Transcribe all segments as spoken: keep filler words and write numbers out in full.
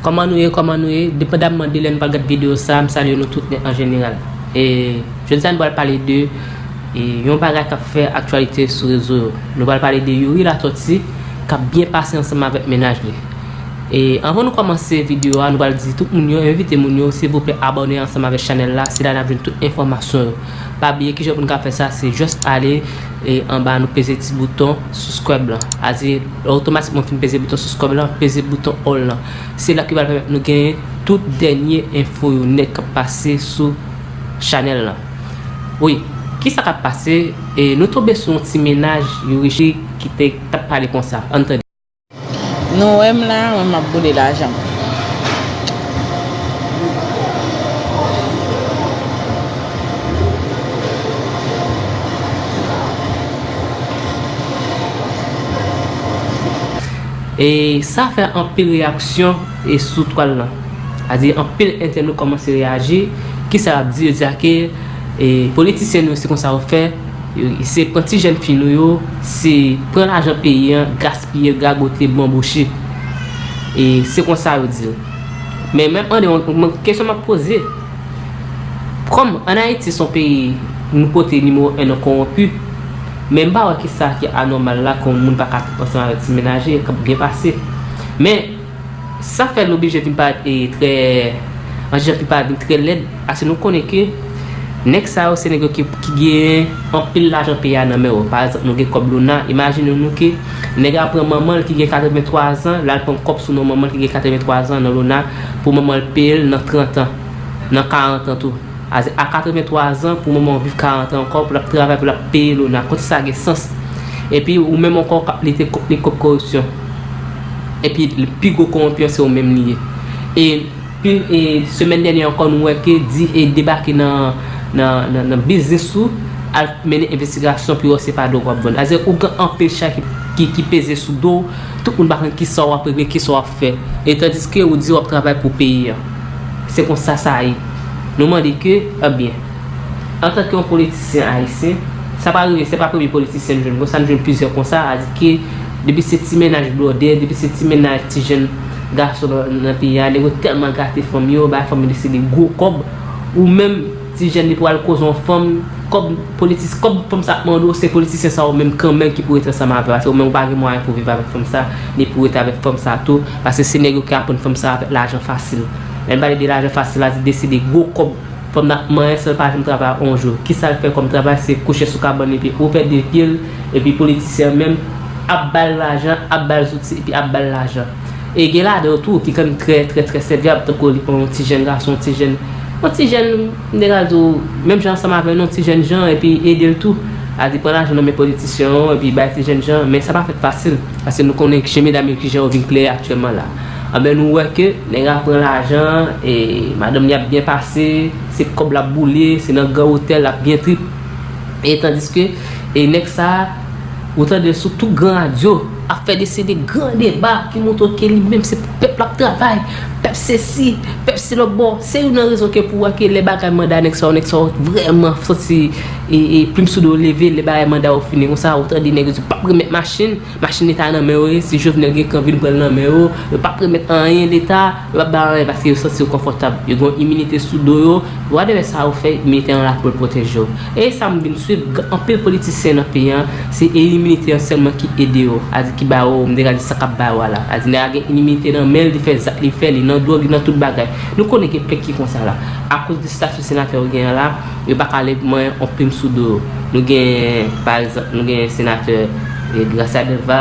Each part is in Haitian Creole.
Kòman nou ye, kòman nou ye? Depandamman de lè nou pral gad videyo sa, m salye nou tout nèt an jeneral. E jodi a nou pral pale de e, yon bagay k ap fè aktyalite sou rezo yo. Nou pral pale de Youri Latortue k ap byen pase ansanm avèk mennaj li. E anvan nou kòmanse videyo a, nou pral di tout moun yo, envite moun yo, silvouplè, abòne ansanm avèk chanèl la, se la n ap jwenn tout enfòmasyon yo. Pa bliye kijan pou n ka fè sa, se jis ale e anba nou peze ti bouton subscribe lan. Azi, otomatikman fin peze bouton subscribe lan, peze bouton all lan. Se la ki va pèmèt nou genyen tout dènye enfo yo nèt k ap pase sou chanèl lan. Wi, kisa k ap pase? E nou tonbe sou yon ti mennaj Youri ki te t ap pale konsa. Ann tande. Nou wè m la, mwen m ap boule lajan. E sa fè anpil reyaksyon e sou twal lan. Sa di anpil entènot kòmanse reyaji. Kisa y ap di? Yo di a ke e, politisyen nou se konsa yo fè. Yo, se pran ti jèn fi nou yo, se pran lajan peyi an, gaspiye, gagote, banboche. E se konsa yo di l. Men menm ande yon kesyon m ap poze. Kòm ann Ayiti se yon peyi nou pote nimewo en nan kowonpi, men m pa wè kisa ki anòmal la ke yon moun pa ka ansanm avèk ti mennaj li, k ap byen pase. Men sa fè l oblije vin parèt e trè, an jan vin parèt vin trè lèd, paske nou konnen ke nèg sa yo se nèg yo ki, ki genyen anpil lajan peyi a nan men yo. Pa egzanp, nou gen kòb Lona, imajine nou ke nèg la pran manman l ki gen katrevenntwa zan, l al pran kòb sou non manman l ki gen katrevenntwa zan nan Lona pou manman l peye l nan trant an, nan karant an tou. A, a katrevenntwa zan, pou manman w viv karant an ankò, pou l ap travay, pou l ap peye Lona. Kote sa gen sans? Epi ou menm ankò k ap lite kont li kont koripsyon. Epi pi gwo kowonpi an se ou menm li ye. E pi, e semèn dènyè ankò, nou wè ke di e debake nan, nan, nan, nan biznis ou, al mennen envestigasyon pou yo wè se pa dwòg w ap vann. Sa vle di ou gen anpil chay ki, ki, ki peze sou do w, tout moun pa konn kisa w ap regle, kisa w ap fè. E tandiske ou di w ap travay pou peyi an. Se konsa sa ye. Nou mande ke, ebyen, antanke yon politisyen ayisyen, sa pa rive, se pa premye politisyen n jwenn konsa, n jwenn plizyè konsa, sa di ke depi se ti mennaj blòdè, depi se ti mennaj ti jèn gason nan, nan peyi a, nèg yo tèlman gate fanm yo, bay fanm yo deside gwo kòb, ou menm ti jèn li pral koze yon fanm, kòb politis-, kòb fanm sa ap mande w, se politisyen sa yo menm kanmenm ki pou ret ansanm avè w, paske ou menm ou pa gen mwayen pou viv avèk fanm sa, ni pou ret avèk fanm sa tou, paske se nèg yo ki aprann fanm sa avèk lajan fasil. Lè m pale de lajan fasil la, se deside gwo kòb fanm nan ap manyen san l pa janm travay yon jou. Kisa l fè kòm travay? Se kouche sou kabann li epi ouvè de pye l, epi politisyen an menm ap ba l lajan, ap ba l zouti, epi ap ba l lajan. E gen ladan yo tou ki konn trè, trè, trè sèvyab, tankou li pran yon ti jèn gason, yon ti jèn, yon ti jèn, m te ka di w, menm jan ansanm avè nou, yon ti jèn jan, epi ede l tou. A di pran lajan nan men politisyen yo, epi bay ti jèn jan, men sa pa fèt fasil, paske nou konnen jan medam yo, kijan yo vin klè aktyèlman la. Anben, nou wè ke nèg la pran lajan, e madanm li ap byen pase, se kòb l ap boule, se nan gran otèl l ap byen trip. E tandiske, e nèg sa, ou tande l sou tout gran radyo, ap fè deside gran deba ki montre ke li menm se pou pèp l ap travay, pèp sesi, pèp se lòtbò. Se youn nan rezon ke pou wè ke lè bagay manda nèg sa yo, nèg sa yo vrèman santi e, e plim sou do yo leve, lè bagay manda yo fini konsa, ou tande nèg yo di, "P ap remèt machin, machin leta nan men yo ye, si Jovenel gen kan vin pran l nan men yo, yo p ap remèt anyen leta, yo p ap bay anyen paske yo santi yo konfòtab, yo gen yon iminite sou do yo." Whatever sa yo fè, iminite an la pou l pwoteje w. E sa m vin swiv, g-, anpil politisyen nan peyi an, se iminite an sèlman ki ede yo. A di ki ba yo, m te ka di sa k ap ba yo a la. A di nèg la gen iminite nan men l, li fè zak li fè, li nan dwòg, li nan tout bagay. Nou konnen gen pèp ki konsa la. Akoz de stati senatè yo genyen la, yo pa ka leve manyen yon plim sou do yo. Nou gen, pa egzanp, nou gen senatè, e, Gracia Delva,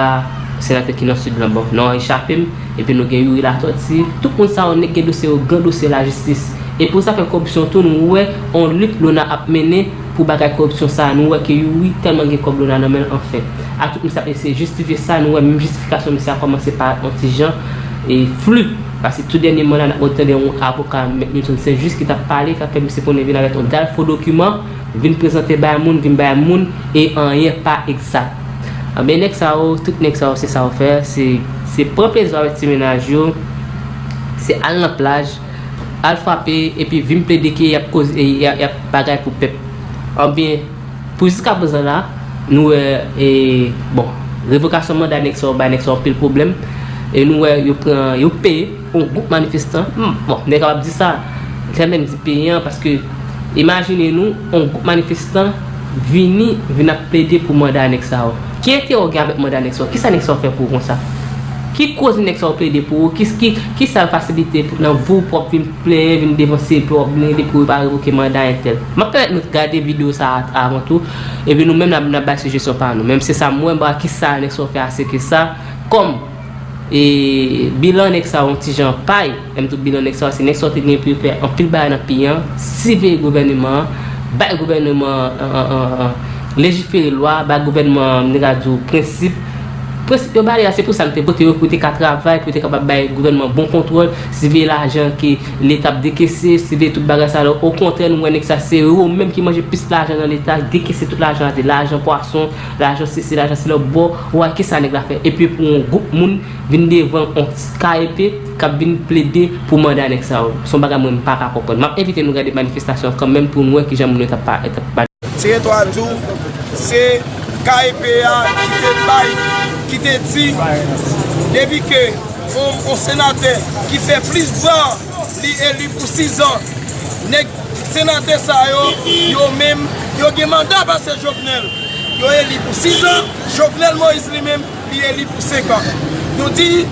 senatè ki nan sid lan, bon, non an echape m. Epi nou gen Youri Latortue. Tout moun sa yo nèk gen dosye yo, gran dosye lajistis. E pou zafè koripsyon tou, nou wè yon lit Lona ap mennen pou bagay koripsyon sa a. Nou wè ke Youri tèlman gen kòb Lona nan men l, anfen. A tout misye ap eseye jistifye sa, nou wè menm jistifikasyon misye a kòmanse parèt yon ti jan e flou. Paske tou dènyèman la, n ap tande yon avoka Mèt Newton Saint Juste ki t ap pale, k ap fè misye konnen vin avèk yon dal fo dokiman, vin prezante bay moun, vin bay moun, e anyen pa egzak. Anben, nèg sa yo, tout nèg sa yo, se sa yo fè, se, se pran plezi avèk ti mennaj yo, se al nan plaj, al frape, epi vin plede ke y ap koze, y ap, y ap bagay pou pèp. Anben, pou jiskaprezan la, nou wè, e, bon, revokasyon manda nèg sa yo bay nèg sa yo anpil pwoblèm, e nou wè yo pran, yo peye, yon gwoup manifestan, hmm, bon, m te kapab di sa, lè menm di peyi an, paske imajine nou, yon gwoup manifestan vini, vin ap plede pou manda nèg sa yo. Ki enterè w gen avèk manda nèg sa yo? Kisa nèg sa yo fè pou ou konsa? Ki koze nèg sa yo plede pou ou? Ki, ki, kisa yo fasilite pou, nan vi w pou w ap vin plenyen, vin devan se pèp w ap vin rele pou yo pa revoke manda entèl? M ap pèmèt nou gade videyo sa a avan tou, epi nou menm n ap, n ap bay sijesyon pa nou. Menm se sa m wè, m pa wè kisa nèg sa yo fè ase ke sa, kòm E bilan nèg sa yo yon ti jan pay, menm tou bilan nèg sa yo, se nèg sa yo te gen pou yo fè anpil bagay nan peyi an, siveye gouvènman an, bay gouvènman an, an, an, an, lejifere lwa, bay gouvènman an, m te ka di w, prensip. Prensip yo ba li a, se pou sa n te vote yo, pou yo te ka travay, pou yo te kapab bay gouvènman an bon kontwòl, siveye lajan ke Leta ap dekese, siveye tout bagay sa yo. Okontrè, nou wè nèg sa se yo menm ki manje plis lajan nan Leta, dekese tout lajan an, se lajan pwason, lajan sesi, lajan se lòt bò, ou wè kisa nèg la fè. Epi pou yon gwoup moun vin devan yon K E P k ap vin plede pou manda nèg sa yo. Se yon bagay mwen m pa ka konprann. M ap envite nou gade manifestasyon an kanmenm pou nou wè kijan moun yo t ap pa-, t ap pa- Tire twa di w, se K E P a ki te bay, ki te di, depi ke yon, yon senatè ki fè plis vwa, li eli pou sizan. Nèg senatè sa yo, yo menm, yo gen manda pase Jovenel. Yo eli pou sizan, Jovenel Moïse li menm, li eli pou senkan. Nou di,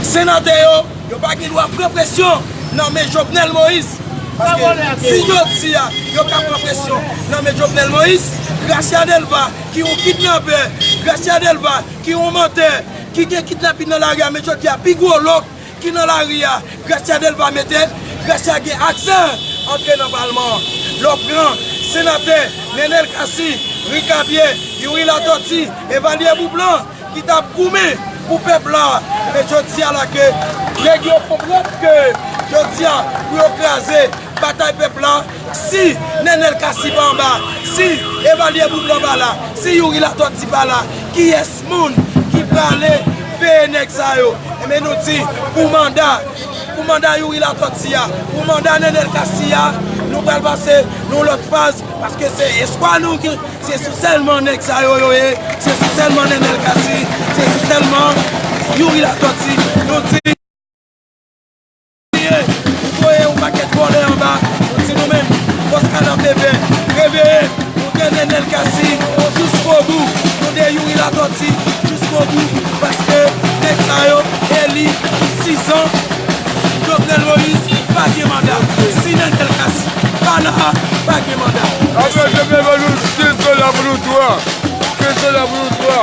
senatè yo, yo pa gen dwa pran presyon nan men Jovenel Moïse. Paske si jodi a, yo ka pran presyon nan men Jovenel Moïse, Gracia Delva, ki yon kidnapè, Gracia Delva, ki yon mantè, ki gen kidnapin nan lari a, men jodi a, pi gwo lòk ki nan lari a, Gracia Delva mete, Gracia gen aksè antre nan palman an. Lè w pran senatè Nenel Cassy, Rick Cavier, Youri Latortue, Evalière Boublan, ki t ap goumen pou pèp la, men jodi a la ke nèg yo konprann ke jodi a pou yo kraze batay pèp la, si Nenel Cassy pa anba, si Evalière Boublan pa la, si Youri Latortue pa la, kiyès moun ki prale veye nèg sa yo? Enben nou di, pou manda, pou manda Youri Latortue a, pou manda Nenel Cassy a, nou pral pase nan yon lòt faz, paske se espwa nou ki, se sou sèlman nèg sa yo yo ye, se sou sèlman Nenel Cassy, se sou sèlman Youri Latortue. Nou di Reveye, ou voye yon pakèt vòlè anba, nou di nou menm, fòs Kanapevè, reveye, nou de Nenel Cassy, jiskobou, nou de Youri Latortue, jiskobou, paske nèg sa yo eli pou sizan, Jovenel Moïse pa gen manda, si Nenel Cassy pa la, pa gen manda. Apre Jovenel Moïse, kenz dola pou nou twa, kenz dola pou nou twa.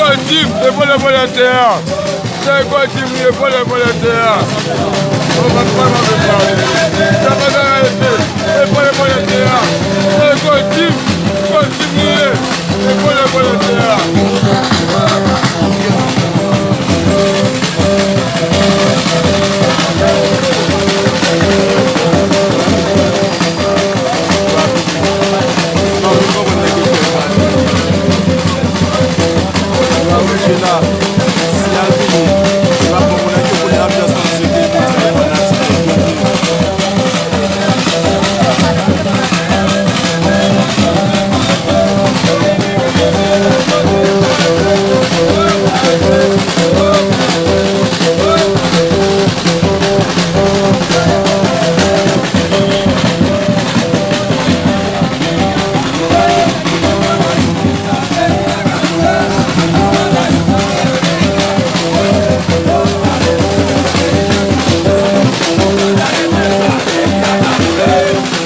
Kòlektif, e vòlè vòlè tè a. Se kòlektif li ye, vòlè vòlè tè a. Yo pa t pale avèk sa. Sa pa sa yo ye, e vòlè vòlè tè a. Se kòlektif, kòlektif li ye, e vòlè vòlè tè a.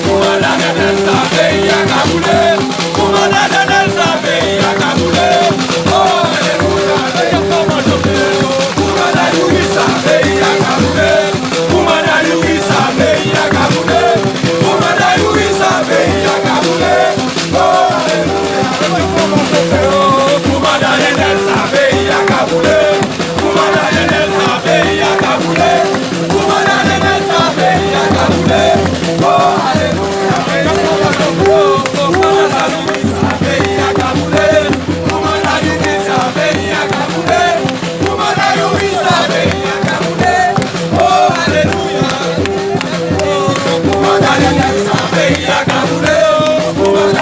Pou manda Daniel sa, peyi a ka boule. Pou manda Daniel sa, peyi a ka boule. Pou manda Daniel sa, peyi a ka boule. Pou manda Youri sa, peyi a ka boule. Pou manda Youri sa, peyi a ka boule. Oh, alelouya. Oh, pou manda Nènèl sa, peyi a ka boule. Pou manda Nènèl sa, peyi a ka boule. Pou manda Nènèl sa, peyi a ka boule. Oh, alelouya. Oh, pou manda Youri sa, peyi a ka boule. Oh, pou manda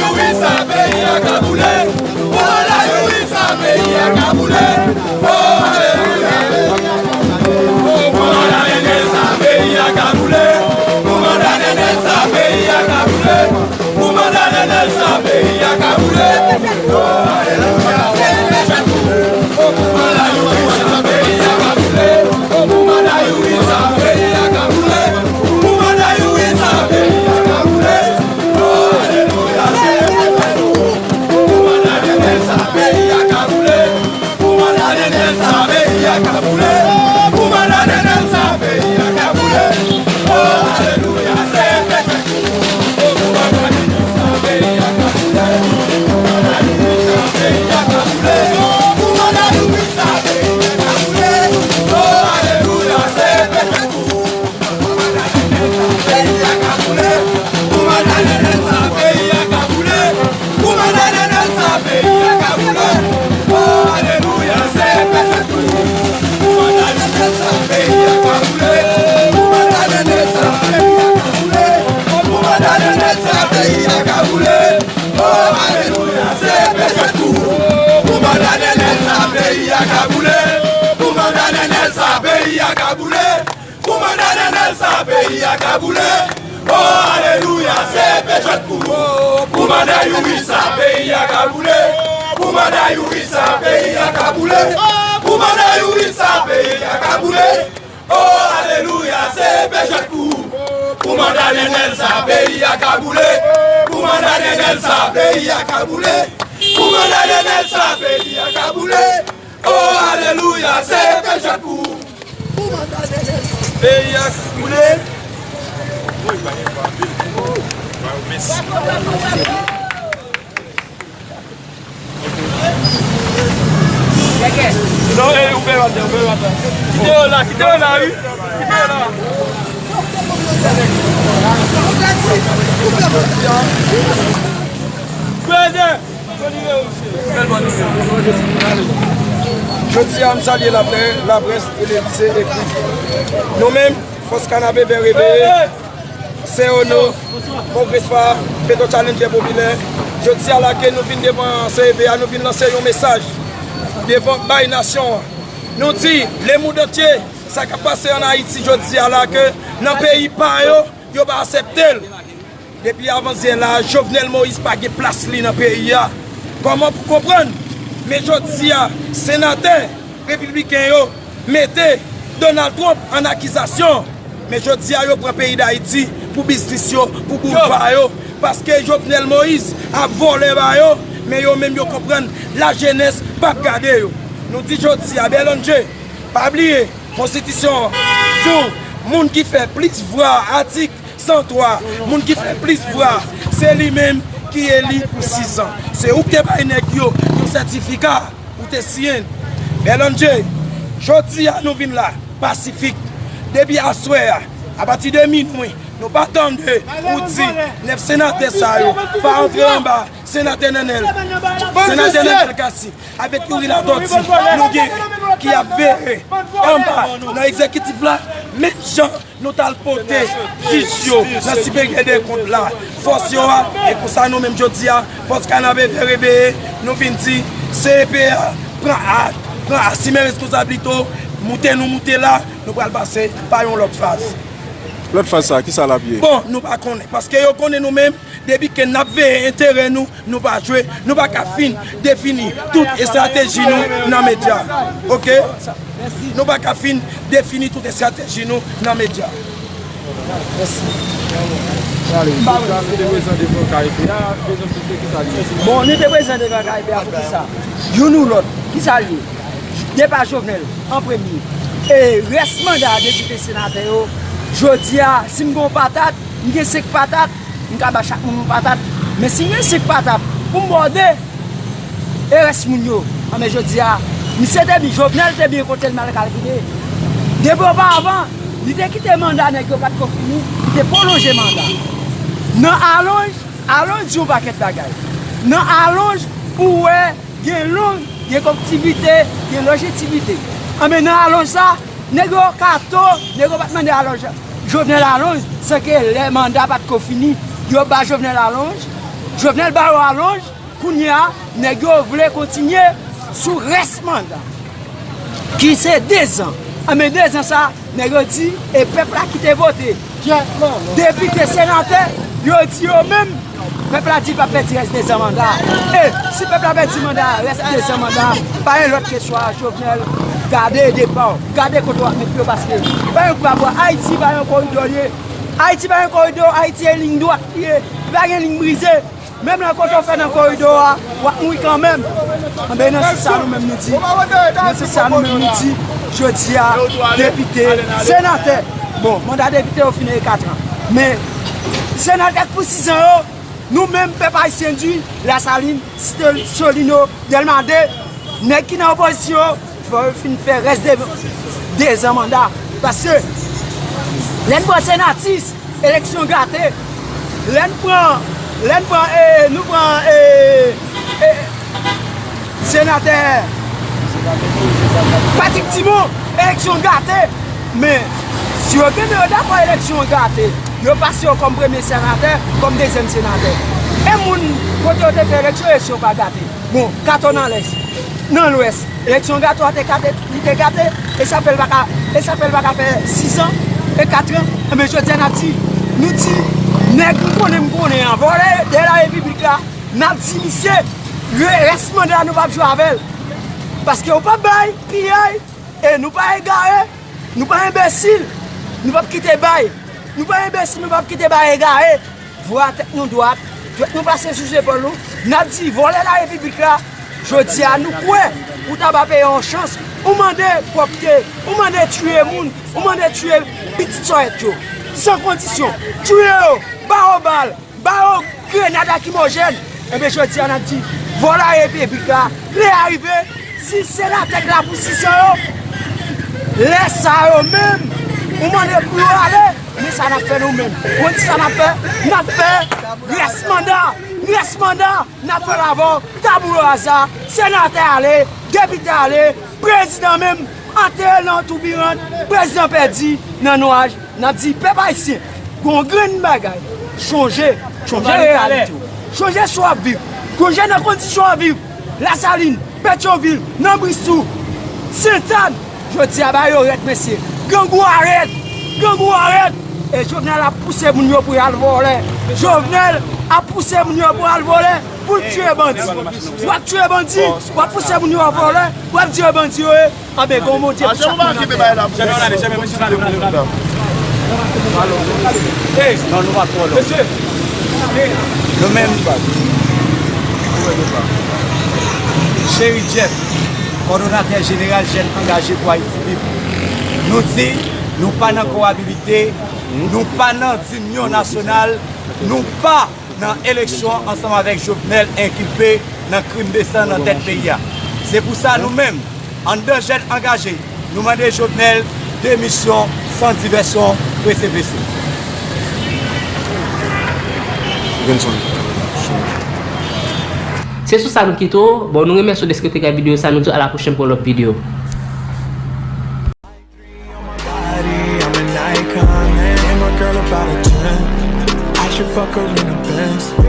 Youri sa, peyi a ka boule. Pou manda Youri sa, peyi a ka boule. Oh, alelouya. Pou manda Nènèl sa, peyi a ka boule. Pou manda Nènèl sa, peyi a ka boule. Pou manda Nènèl sa, peyi a ka boule. Oh, alelouya, se pèp. Oh, pou manda Nènèl sa, peyi a ka boule. Pou manda Nènèl sa, peyi a ka boule. Pou manda Nènèl sa, peyi a ka boule. Oh, alelouya, se pèp. Pou manda Nènèl sa, peyi a ka boule. Pou manda Nènèl sa, peyi a ka boule. Pou manda Nènèl sa, peyi a ka boule. Oh, alelouya, se pèp tou. Pou manda Nènèl sa, peyi a ka boule. Pou manda Nènèl sa, peyi a ka boule. Pou manda Nènèl sa, peyi a ka boule. Oh, alelouya, se pèp tou. Pou manda Nènèl sa, peyi a ka boule. Pou manda Nènèl sa, peyi a ka boule. Pou manda Nènèl sa, peyi a ka boule. Oh, alelouya, se pèp tou. Pou manda Youri sa, peyi a ka boule. Pou manda Youri sa, peyi a ka boule. Pou manda Youri sa, peyi a ka boule. Oh, alelouya, se pèp tou. Pou manda Nènèl sa, peyi a ka boule. Pou manda Nènèl sa, peyi a ka boule. Pou manda Nènèl sa, peyi a ka boule. Oh, alelouya, se pèp tou. Pou manda Nènèl sa, peyi a ka boule. Non, e, ou pè atè, ou pè atè. Kite yo la, kite yo la, wi. Kite yo la. Brother, bon nimewo, mesye. Bèl bon nimewo. Jodi a, m salye laprè-, laprès televizye ekri. Nou menm, Fòs Kanapevè Reveye, C O N O, Kongresfa, Petro Challenger Popilè, jodi a la ke nou vin devan C E P a, nou vin lanse yon mesaj devan bay nasyon an. Nou di, le monde entier, sa k ap pase ann Ayiti jodi a la ke nan peyi pa yo, yo pa aksepte l. Depi avanzyè la, Jovenel Moïse pa gen plas li nan peyi a. Kòman pou konprann? Men jodi a, senatè repibliken yo mete Donald Trump ann akizasyon. Men jodi a, yo pran peyi Dayiti pou biznis yo, pou boulva yo. Paske Jovenel Moïse ap vòlè ba yo, men yo menm yo konprann lajenès p ap gade yo. Nou di jodi a, Bèlonje, pa bliye, konstitisyon an di w, moun ki fè plis vwa, atik san twa, moun ki fè plis vwa, se li menm ki eli pou sis an. Se ou ki te bay nèg yo yon sètifika, ou te siyen l. Bèlonje, jodi a nou vin la, pasifik. Depi aswè a, apati de minwi, nou pa tande ou di nèf senatè sa yo pa antre anba senatè Nanèl, senatè Nanèl Cassy, avèk Youri Latortue, nou gen ki ap veye anba nan egzekitif la, menm jan nou t al pote jij yo nan siperyè de kont la, fòs yo a, e konsa nou menm jodi a, Fòs Kanapevè Reveye, nou vin di, C E P a, pran a, pran asime reskonsablite w, moute nou moute la, nou pral pase pa yon lòt faz. Lòt faz sa, kisa l ap ye? Bon, nou pa konnen, paske yo konnen nou menm, depi ke n ap veye enterè nou, nou pa jwe, nou pa ka fin defini tout estrateji nou nan medya. Oke? Nou pa ka fin defini tout estrateji nou nan medya. Mèsi. Bon, nou te prezan devan K E P a pou kisa? Youn ou lòt, kisa l ye? Depa Jovenel an premye. E rès manda depite senatè yo, jodi a, si m gen yon patat, m gen senk patat, m ka ba chak moun yon patat. Men si m gen senk patat, pou m ba w de, e rès moun yo. Anben jodi a, misye te byen, Jovenel te byen kote l mal kalkile. Depi oparavan, li te kite manda nèg yo pa t ko fini, li te pwolonje manda. Nan alonj, alonj di yon pakèt bagay. Nan alonj, ou wè, gen long, gen konnektivite, gen lonjevite. Anben nan alonj sa, nèg yo kato, nèg yo pa t mande alonj, Jovenel alonj, san ke lè manda pa t ko fini, yo ba Jovenel alonj, Jovenel ba yo alonj, kounye a, nèg yo vle kontinye sou rès manda, ki se de zan. Anben de zan sa, nèg yo di, e pèp la ki te vote depite, senatè, yo di yo menm, pèp la di pa pèdi rès de zan manda. E si pèp la pèdi manda, rès de zan manda, pa gen lòt ke swa Jovenel, gade depa w, gade kote w ap met pye w, paske pa gen kwa bwa, Ayiti pa gen koridò li ye. Ayiti pa gen koridò, Ayiti e liy dwat li ye. Li pa gen liy brize. Menm lè kote w fè nan koridò a, w ap mouri kanmenm. Anben nan sans sa nou menm nou di, nan sans sa nou menm nou di, jodi a, depite, senatè, bon, manda depite yo fini e kat an. Men, senatè k pou sis an yo, nou menm pèp ayisyen di, Lasalin, Site Solino, Dèlma de, nèg ki nan opozisyon, fò yo fin fè rès de, de zan manda. Paske, lè n pran senatis, eleksyon gate. Lè n pran, lè n pran, e, nou pran, e, e, senatè Patrick Dumont, eleksyon gate. Men, si yo gen, yo dakò eleksyon gate, yo pase yo kòm premye senatè, kòm dezyèm senatè. E moun kote yo te fè eleksyon, eleksyon pa gate. Bon, kato nan lès, nan lwès, eleksyon gato a te gate, li te gate, e sa fè l pa ka, e sa fè l pa ka fè sis an e kat an. Enben, jodi a n ap di, nou di, nèg m konnen, m konnen an, vòlè de la repiblik la, n ap di misye, rès manda nou p ap jwe avè l. Paske ou p ap bay piyay, e nou pa egare, nou pa enbesil, nou p ap kite bay, nou pa enbesil, nou p ap kite bay egare. Vwa tèt nou dwat, dwèt nou pase sou zepòl nou. N ap di vòlè larepiblik la, jodi a nou kwè ou ta ba peyi a yon chans. Ou mande pwòpte, ou mande tiye moun, ou mande tiye pitit sòyèt yo. San kondisyon, tiye yo, ba yo bal, ba yo grenad lakrimojèn. Enben jodi a n ap di vòlè larepiblik la, lè a rive, si senatè k la pou sis an yo, lè sa yo menm, ou mande pou yo ale, men sa n ap fè nou menm. Ou konn sa n ap fè? N ap fè rès manda. Rès manda, n ap fè l avè w, tabula rasa, senatè ale, depite ale, prezidan menm, antere l nan toubirant, prezidan pèdi nan nwaj. N ap di pèp ayisyen, gon grenn bagay, chonje, chonje reyalite w, chonje sa w ap viv, chonje nan kondisyon w ap viv, Lasalin, Petyonvil, nan Bristou, Sentàn, jodi a ba yo rèd mesye, grangou a rèd, grangou a rèd, e Jovenel ap pouse moun yo pou y al vòlè, Jovenel ap pouse moun yo pou y al vòlè, pou l tiye bandi, w ap tiye bandi, w ap pouse moun yo a vòlè, w ap tiye bandi yo, e, anben gon Bondye pou chak moun anpè. Non, nou pa twò lwen. Nou menm, Cheri Jeff, kòdonatè jeneral Jèn Angaje pou Ayiti Lib, nou di nou pa nan kowabilite, nou pa nan dinyon nasyonal, nou pa nan eleksyon ansanm avèk Jovenel enkilpe nan krim de san nan tèt peyi a. Se pou sa nou menm, anndan Jèn Angaje, nou mande Jovenel demisyon san divèsyon, prese prese. Se sou sa nou kite w. Bon, nou remèsye w dèske w te gade videyo sa, nou di w a la pwochèn pou yon lòt videyo. Body, I'm an icon. And my girl about a ten. I should fuck her in a Benz.